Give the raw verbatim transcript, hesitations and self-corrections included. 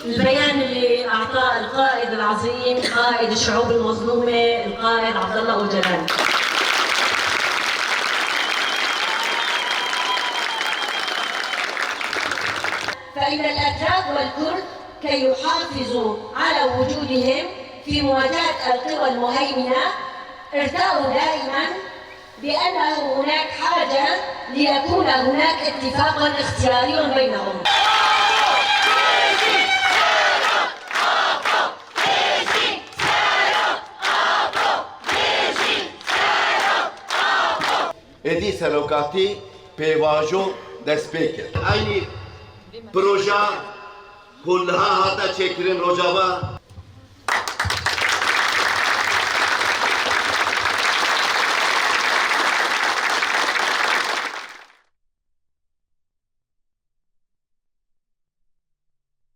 البيان اللي أعطاه القائد العظيم، قائد الشعوب المظلومة، القائد عبد الله أوجلان. فإن الأتراك والكرد كي يحافظوا على وجودهم في مواجهة القوى المهيمنة، ارتأوا دائما بأنه هناك حاجة ليكون هناك اتفاق اختياري بينهم. Êdî serokatî pêvajo dest pê kir. Eynî proja ku niha hate çêkirin Rojava,